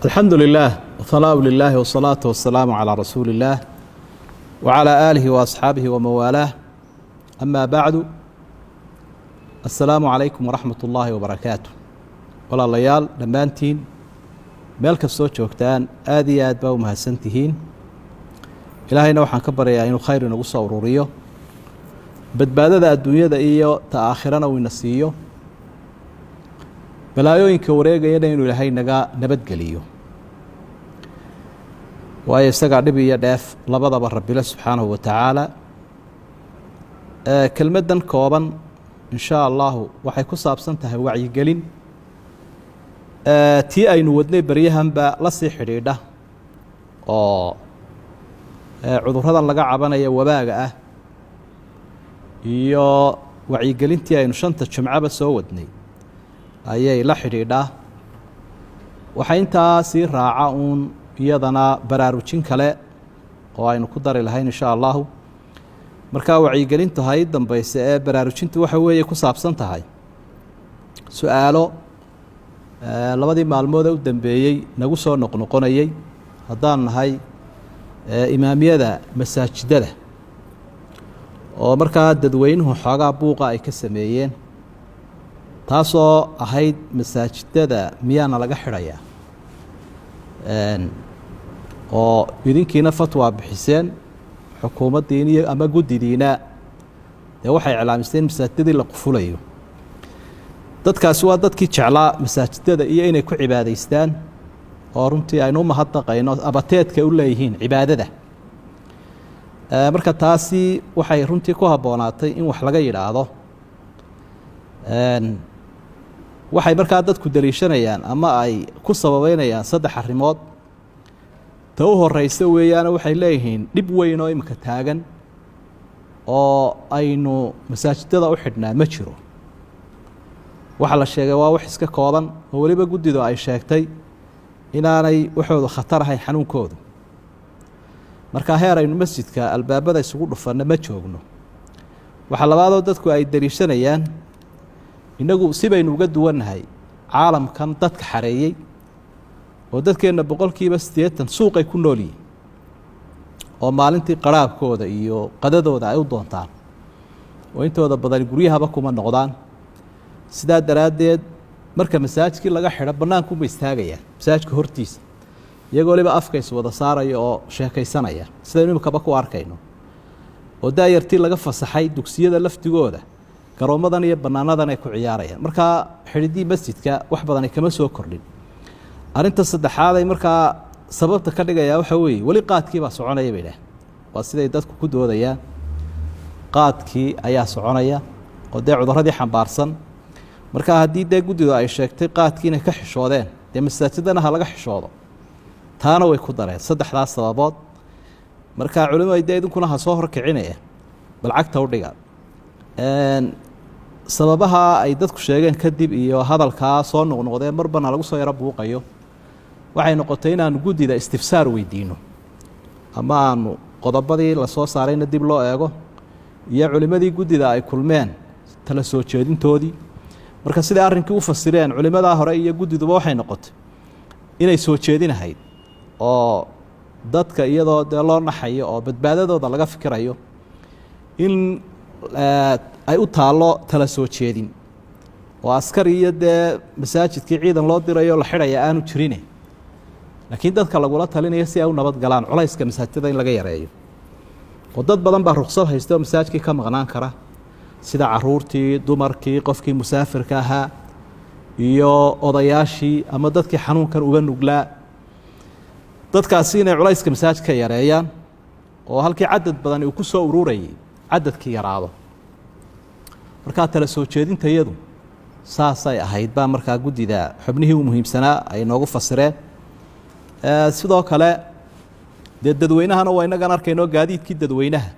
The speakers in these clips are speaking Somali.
Alxamdu lilah whanaaءu lilahi wsalaatu wasalaamu calaa rasuuli illaah wacalaa aalihi waasxaabihi wamanwaalaah, amaa bacdu. Assalaamu calaykum waraxmat ullaahi wabarakaatu. Walaalayaal, dhammaantiin meel kastoo joogtaan, aada iyo aad baa u mahadsan tihiin. Ilaahayna waxaan ka baryayaa inuu khayr inagu soo ururiyo, badbaadada adduunyada iyo ta aakhirana uu ina siiyo, balaayooyinka wareegayana inuu Ilaahay naga nabadgeliyo, waayo isagaa dhib iyo dheef labadaba Rabbile subxaanahu wa tacaala. Kelmaddan kooban in shaa Allahu waxay ku saabsan tahay wacyigelin tii aynu wadnay beryahanba la sii xidhiidha, oo cudurradan laga cabanaya wabaaga ah iyo wacyigelintii aynu shanta jumcaba soo wadnay ayay la xidhiidhaa. Waxaa intaa sii raaca uun iyadana baraarujin kale oo aynu ku dari lahayn insha Allahu. Markaa wacyigelintu hay dambayse ee baraarujintu waxa weeye ku saabsan tahay su-aalo labadii maalmood ee u dambeeyey nagu soo noqnoqonayey haddaan nahay imaamiyada masaajidada, oo markaa dadweynuhu xoogaa buuqa ay ka sameeyeen, taasoo ahayd: masaajidada miyaana laga xidhayaa oo idinkiina fatwa bixiseen, xukuumaddiina iyo ama guddidiina dee waxay iclaamisteen masaajidadii la qufulayo? Dadkaasi waa dadkii jeclaa masaajidada iyo inay ku cibaadaystaan, oo runtii aynu u mahadnaqayno abateedka u leeyihiin cibaadada. Marka taasi waxay runtii ku habboonaatay in wax laga yidhaahdo. Waxay markaa dadku daliishanayaan ama ay ku sababeynayaan saddex arrimood. Ta u horeysa weeyaane, waxay leeyihiin dhib weyn oo imika taagan oo aynu masaajidada u xidhnaa ma jiro. Waxaa la sheegay waa wax iska kooban, oo weliba guddidu ay sheegtay inaanay waxoodu khatar ahayn xanuunkoodu. Markaa heer aynu masjidka albaabada isugu dhufanno ma joogno. Waxaa labaadoo dadku ay daliishanayaan, innagu si baynu uga duwannahay caalamkan dadka xareeyey, oo dadkeenna 80% suuqay ku nool yihiin, oo maalintii qaraabkooda iyo qadadooda ay u doontaan, oo intooda badan guryahaba kuma noqdaan. Sidaa daraaddeed, marka masaajidkii laga xidho, bannaankunba istaagayaan masaajidka hortiisa, iyagoo waliba afka is wada saaraya oo sheekaysanaya, sidaynu imikaba ku arkayno, oo daayartii laga fasaxay dugsiyada laftigooda garoommadan iyo bannaanadan ay ku ciyaarayaan. Markaa xidhiddii masjidka wax badani kama soo kordhin. Arrinta saddexaad ay markaa sababta ka dhigayaa waxa weeye, weli qaadkii baa soconaya, bay idhaah. Waa siday dadku ku doodayaan, qaadkii ayaa soconaya oo dee cudurradii xambaarsan. Marka haddii dee guddidu ay sheegtay qaadkii inay ka xishoodeen, dee masaajidana ha laga xishoodo. Taana way ku dareen saddexdaas sababood. Marka culimada dee idinkuna ha soo horkicinaya, bal cagta u dhiga sababaha ay dadku sheegeen. Kadib iyo hadalkaa soo noqnoqdee marbana lagu soo yaro buuqayo, waxay noqotay inaanu guddida istifsaar weydiino, ama aanu qodobadii lasoo saarayna dib loo eego, iyo culimmadii guddida ay kulmeen tala soo jeedintoodii. Marka siday arrinkii u fasireen culimmadaa hore iyo guddiduba, waxay noqotay inay soo jeedinahayd oo dadka iyadoo dee loo naxayo oo badbaadadooda laga fikirayo in ay u taallo tala soo jeedin, oo askari iyo dee masaajidkii ciidan loo dirayo la xidhaya aanu jirine, laakiin dadka lagula talinayo si ay u nabad galaan culayska masaajidada in laga yareeyo, oo dad badan baa ruksad haysta oo masaajidkii ka maqnaan kara, sida caruurtii, dumarkii, qofkii musaafirka ahaa iyo odayaashii ama dadkii xanuunkan uga nuglaa. Dadkaasi inay culayska masaajidka yareeyaan, oo halkii cadad badani uu ku soo ururayay cadadkii yaraado. Markaa tala soo jeedinta iyadu saasay ahayd baa markaa guddida xubnihii u muhiimsanaa ay noogu fasireen. Sidoo kale dee dadweynahana waa innagan arkayno, gaadiidkii dadweynaha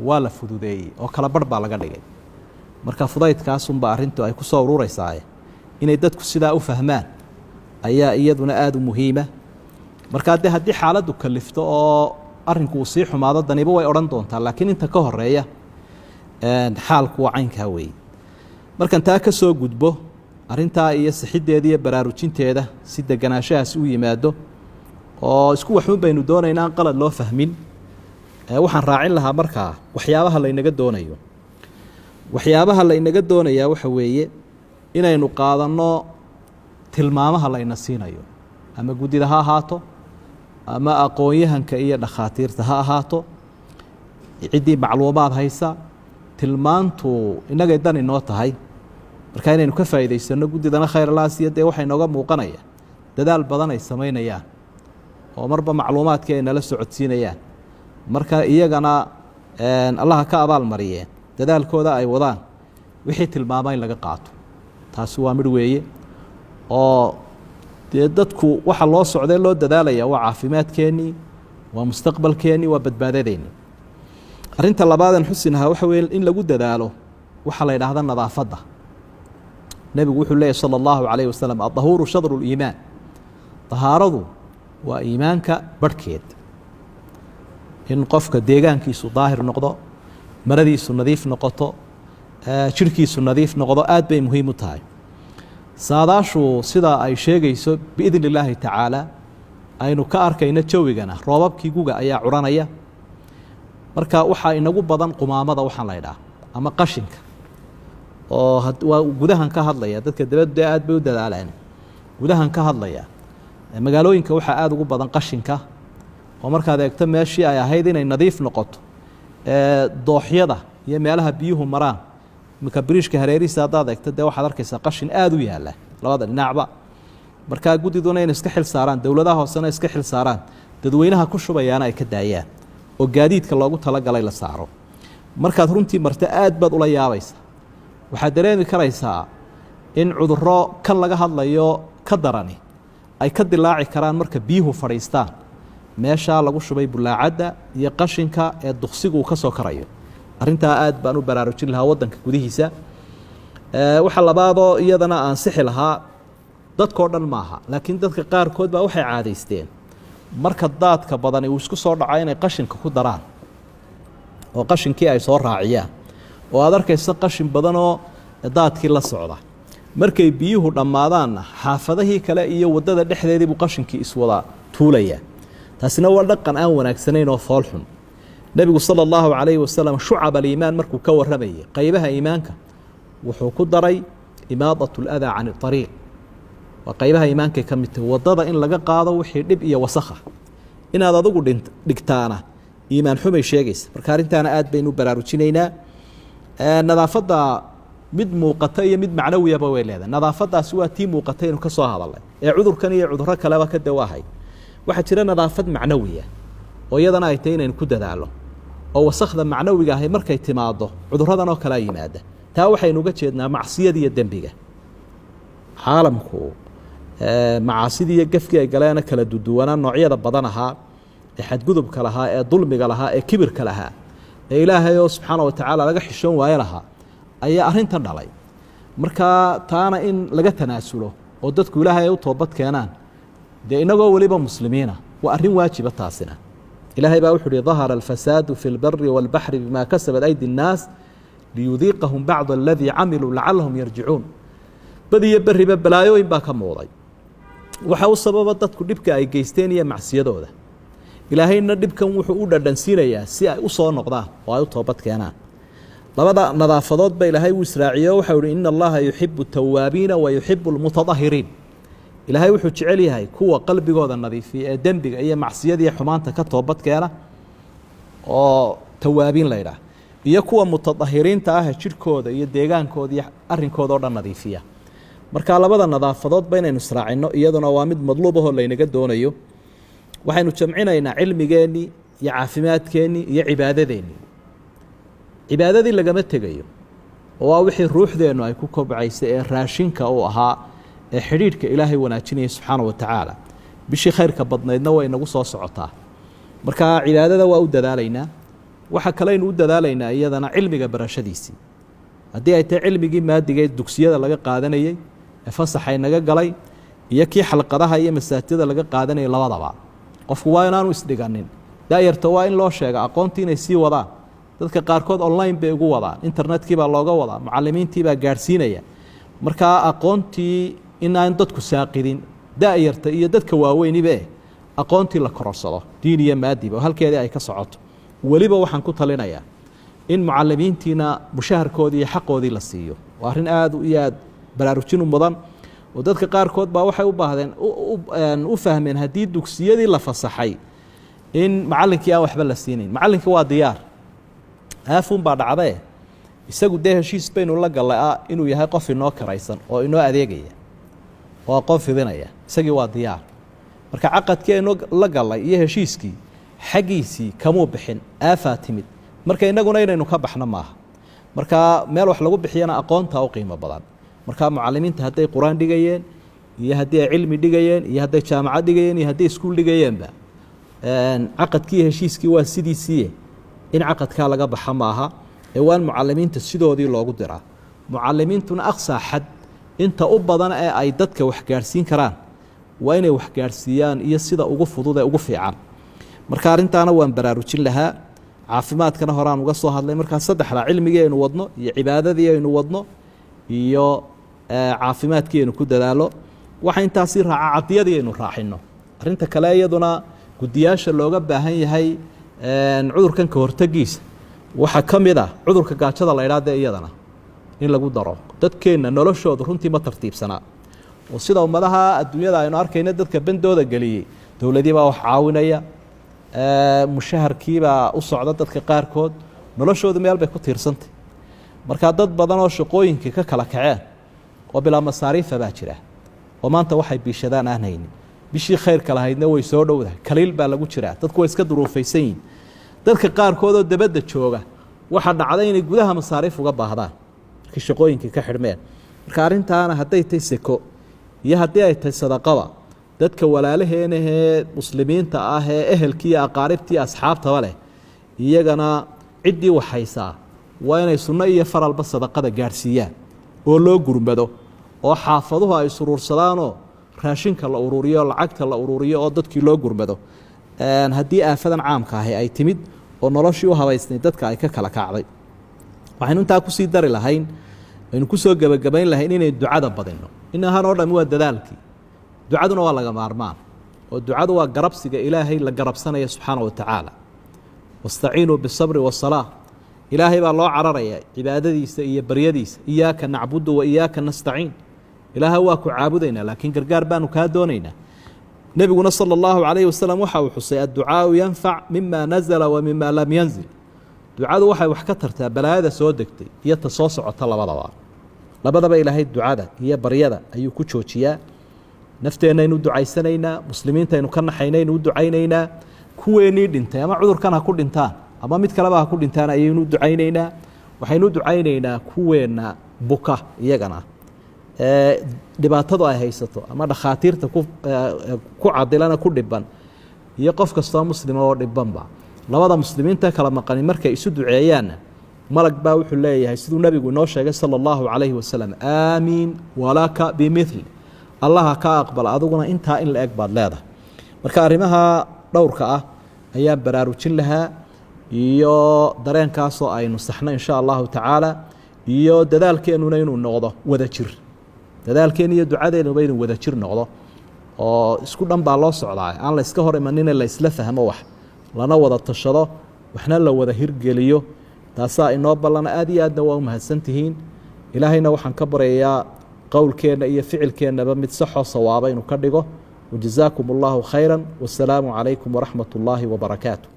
waa la fududeeyey oo kala barh baa laga dhigay. Marka fudaydkaasunba arrintu ay ku soo urureysaa. Inay dadku sidaa u fahmaan ayaa iyaduna aada u muhiima. Markaa dee haddii xaaladdu kalifto oo arrinku uu sii xumaado, daniba way odhan doontaa, laakiin inta ka horeeya xaalku waa caynkaa weeye. Markan taa ka soo gudbo, Arrintaa iyo sixiddeeda iyo baraarujinteeda si deganaanshahaasi u yimaado oo isku waxuun baynu doonaynaa aan qalad loo fahmin. Waxaan raacin lahaa markaa waxyaabaha laynaga doonayo. Waxyaabaha laynaga doonayaa waxa weeye inaynu qaadanno tilmaamaha layna siinayo, ama guddida ha ahaato ama aqoon-yahanka iyo dhakhaatiirta ha ahaato, ciddii macluumaad haysa. Tilmaantu innagay dan inoo tahay, marka inaynu ka faa'iidaysanno. Guddidana khayrlaasiya dee waxay nooga muuqanaya dadaal badan ay samaynayaan oo marba macluumaadkii ay nala socodsiinayaan. Marka iyagana Allaha ka abaal mariyeen dadaalkooda ay wadaan, wixii tilmaama in laga qaato. Taasi waa midh weeye oo dee dadku waxa loo socday loo dadaalaya waa caafimaadkeennii, waa mustaqbalkeennii, waa badbaadadeennii. Arrinta labaadan xusinahaa waxa weye in lagu dadaalo waxaa la yidhaahda nadaafadda. Nebigu wuxuu leeyahy sala allahu calayhi wasalam: "Addahuuru shadru liimaan." Dahaaradu waa iimaanka barhkeed. In qofka deegaankiisu daahir noqdo, maradiisu nadiif noqoto, jirhkiisu nadiif noqdo, aad bay muhiim u tahay. Saadaashu sidaa ay sheegayso, biidni illaahi tacaala, aynu ka arkayno jawigana, roobabkii guga ayaa curanaya. Marka waxaa inagu badan qumaamada waxaan la idhaha ama qashinka oo waa gudahan ka hadlaya. Dadka dabadu dee aad bay u dadaalaan. Gudahan ka hadlaya, magaalooyinka waxaa aada ugu badan qashinka oo markaad eegto meeshii ay ahayd inay nadiif noqoto, dooxyada iyo meelaha biyuhu maraan, iminka biriishka hareerihiisa haddaad eegto, dee waxaad arkaysaa qashin aada u yaalla labada dhinacba. Markaa guddiduna inay iska xil saaraan, dowladaha hoosena iska xil saaraan, dadweynaha ku shubayaana ay ka daayaan oo gaadiidka loogu talagalay la saaro. Markaad runtii marto aad baad ula yaabaysa. Waxaad dareemi karaysaa in cudurro kan laga hadlayo ka darani ay ka dilaaci karaan marka biyuhu fadhiistaan meeshaa lagu shubay bulaacadda iyo qashinka ee duksigu uu ka soo karayo. Arrintaa aad baan u baraarujin lahaa waddanka gudihiisa. Waxa labaadoo iyadana aan sixi lahaa, dadkao dhan maaha, laakiin dadka qaarkood baa waxay caadaysteen marka daadka badani uu isku soo dhaco inay qashinka ku daraan oo qashinkii ay soo raaciyaan, oo aad arkayso qashin badanoo daadkii la socda. Markay biyuhu dhammaadaanna xaafadahii kale iyo waddada dhexdeedii buu qashinkii iswada tuulaya. Taasina waa dhaqan aan wanaagsanayn oo foolxun. Nebigu sala allahu calayhi wasalam shucab aliimaan markuu ka warramayay, qaybaha iimaanka, wuxuu ku daray imaadat aladaa can ariiq. Waa qaybaha iimaankay ka mid tahay waddada in laga qaado wixii dhib iyo wasakha. Inaad adigu dhigtaana iimaan xumay sheegaysa. Marka arrintaana aad baynu u baraarujinaynaa. Nadaafadda mid muuqata iyo mid macnawiyaba way leedahay. Nadaafaddaasi waa tii muuqatay aynu ka soo hadalnay ee cudurkan iyo cudurro kaleba ka dawaahay. Waxaa jira nadaafad macnawiya oo iyadana ay tahay inaynu ku dadaalo, oo wasakhda macnawiga ahi markay timaado cudurradan oo kalea yimaada. Taa waxaynu uga jeednaa macsiyada iyo dembiga. Caalamku macaasidii iyo gefkii ay galeena kala duduwanaa, noocyada badan ahaa, ee xadgudubka lahaa, ee dulmiga lahaa, ee kibirka lahaa, ee Ilaahay oo subxaana watacaala laga xishoon waayo lahaa, ayaa arrintan dhalay. Markaa taana in laga tanaasulo oo dadku Ilaahay ay u toobad keenaan, dee inagoo weliba muslimiina, waa arrin waajiba taasina. Ilaahay baa wuxu uhi: "Dahara alfasaadu fi lbari walbaxri bima kasabat aydi الnaas liyudiiqahum bacd aladii camiluu lacalahum yarjicuun." Bad iyo beriba balaayooyin baa ka muuqday. Waxa u sababa dadku dhibka ay geysteen iyo macsiyadooda. Ilaahayna dhibkan wuxuu u dhadhansiinayaa si ay u soo noqdaan oo ay u toobad keenaan. Labada nadaafadood ba Ilaahay uu israaciyo. Waxau ihi: "Ina Allaha yuxibu tawaabiina wa yuxibu lmutadahiriin." Ilaahay wuxuu jecel yahay kuwa qalbigooda nadiifiya ee dembiga iyo macsiyada iyo xumaanta ka toobad keena, oo tawaabiin la ydhaah, iyo kuwa mutadahiriinta ah ee jidhkooda iyo deegaankooda iyo arrinkooda o dhan nadiifiya. Marka labada nadaafadoodba inaynu israacino iyaduna waa mid madluub ahoo laynaga doonayo. Waxaynu jamcinaynaa cilmigeennii iyo caafimaadkeennii iyo cibaadadeennii. Cibaadadii lagama tegayo oo waa wixii ruuxdeennu ay ku kobcaysay ee raashinka uu ahaa ee xidhiidhka Ilaahay wanaajinaya subxaana wa tacaala. Bishii khayrka badnaydna way inagu soo socotaa. Marka cibaadada waa u dadaalaynaa. Waxa kaleynu u dadaalaynaa iyadana cilmiga barashadiisii, haddii ay tahay cilmigii maadiga ee dugsiyada laga qaadanayey ee fasaxay naga galay iyo kii xalqadaha iyo masaajidada laga qaadanayay, labadaba. Qofku waa inaanu isdhiganin. Daayarta waa in loo sheega aqoontii inay sii wadaan. Dadka qaarkood online bay ugu wadaan, internetkii baa looga wadaa, mucalimiintii baa gaadhsiinaya. Markaa aqoontii inaan dadku saaqidin, da-yarta iyo dadka waaweynibe, aqoontii la kororsado diin iyo maadiba oo halkeedii ay ka socoto. Weliba waxaan ku talinayaa in mucalimiintiina mushaharkoodii iyo xaqoodii la siiyo. Waa arrin aada iyo aad baraarujin u mudan, oo dadka qaarkood baa waxay u baahdeen u fahmeen haddii dugsiyadii la fasaxay in macallinkii aan waxba la siinayn. Macallinkii waa diyaar, aafuun baa dhacdae, isagu dee heshiis baynu la gallay ah inuu yahay qof inoo karaysan oo inoo adeegaya oo aqoon fidinaya. Isagii waa diyaar. Marka caqadkii aynu la gallay iyo heshiiskii xaggiisii kamuu bixin, aafaa timid. Marka innaguna inaynu ka baxno maaha. Marka meel wax lagu bixiyana aqoontaa u qiimo badan. Marka mucalimiinta hadday qur-aan dhigayeen iyo haddii ay cilmi dhigayeen iyo hadday jaamacad dhigayeen iyo hadday iskuul dhigayeenba, caqadkii iyo heshiiskii waa sidiisiiye, in caqadkaa laga baxa maaha ee waa in mucalimiinta sidoodii loogu diraa. Mucalimiintuna aqsaa xad inta u badan ee ay dadka waxgaadhsiin karaan waa inay waxgaadhsiiyaan, iyo sida ugu fudud ee ugu fiican. Marka arrintaana waan baraarujin lahaa. Caafimaadkana horaan uga soo hadlay. Markaa saddexda, cilmigii aynu wadno iyo cibaadadii aynu wadno iyo caafimaadkii aynu ku dadaalo, waxa intaasii raaca cadiyadii aynu raaxino. Arrinta kale iyaduna guddiyaasha looga baahan yahay cudurkan ka hortegiisa waxaa ka mid ah cudurka gaajada la idhaa dee iyadana in lagu daro. Dadkeenna noloshoodu runtii ma tartiibsanaa, oo sida ummadaha adduunyada aynu arkayna dadka bendooda geliyey, dowladii baa wax caawinaya, mushaharkiibaa u socda, dadka qaarkood noloshoodu meel bay ku tiirsantay. Markaa dad badan oo shaqooyinkii ka kala kaceen oo bilaa masaariifa baa jira, oo maanta waxay biishadaan aan haynin. Bishii khayrka lahaydna way soo dhowdahay, kaliil baa lagu jiraa, dadku way iska duruufaysan yihin. Dadka qaarkood oo debadda jooga waxaa dhacday inay gudaha masaariif uga baahdaan markii shaqooyinkii ka xidhmeen. Marka arrintaana hadday tahay seko iyo haddii ay tahay sadaqaba, dadka walaalaheenahee muslimiinta ah ee ehelkii iyo aqaaribtii asxaabtaba leh, iyagana ciddii waxhaysaa waa inay sunno iyo faralba sadaqada gaadhsiiyaan oo loo gurmado, oo xaafaduhu ay suruursadaanoo raashinka la ururiyo, lacagta la ururiyo, oo dadkii loo gurmado haddii aafadan caamka ahi ay timid oo noloshii u habaysnay dadka ay ka kala kacday. Waxaynu intaa kusii dari lahayn, aynu kusoo gebagabayn lahayn, inaynu ducada badinno. Inahan oo dhami waa dadaalkii, ducaduna waa laga maarmaan, oo ducadu waa garabsiga Ilaahay la garabsanaya subxaana wa tacaala. Wastaciinuu bisabri wasalaa. Ilaahay baa loo cararaya cibaadadiisa iyo baryadiisa. Iyaaka nacbudu wa iyaaka nastaciin. Ilaahay waa ku caabudaynaa, laakiin gargaar baanu kaa doonaynaa. Nebiguna sala allahu calayhi wasalam waxa uu xusay: adducaau yanfac mima nazala wa mima lam yanzil. Ducadu waxay wax ka tartaa balaayada soo degtay iyo ta soo socota labadaba. Labadaba Ilaahay ducada iyo baryada ayuu ku joojiyaa. Nafteenaynu ducaysanaynaa, muslimiintaynu ka naxaynaynu u ducaynaynaa, kuweennii dhintay ama cudurkan ha ku dhintaan ama mid kaleba ha ku dhintaan ayaynu u ducaynaynaa. Waxaynu u ducaynaynaa kuweenna buka iyagana ee dhibaatadu ay haysato ama dhakhaatiirta ku cadilana ku dhiban, iyo qof kastoo muslima oo dhibanba. Labada muslimiinta kala maqani markay isu duceeyaanna, malag baa wuxuu leeyahay, siduu nebigu inoo sheegay sala allahu calayhi wasalam: aamiin walaka bimithli, Allaha ka aqbala, adiguna intaa in la eg baad leedahay. Marka arrimaha dhowrka ah ayaan baraarujin lahaa, iyo dareenkaasoo aynu saxno insha allahu tacaala, iyo dadaalkeennuna inuu noqdo wada jir. Dadaalkeenna iyo ducadeennuba inuu wada jir noqdo, oo isku dhan baa loo socdaa, aan la iska hor imanine la isla fahmo, wax lana wada tashado, waxna la wada hirgeliyo. Taasaa inoo ballana. Aad iyo aadna waa u mahadsantihiin. Ilaahayna waxaan ka baryayaa qowlkeenna iyo ficilkeennaba mid saxoo sawaaba inuu ka dhigo. Wajazaakum allahu khayra, wasalaamu calaykum waraxmat ullaahi wabarakaatu.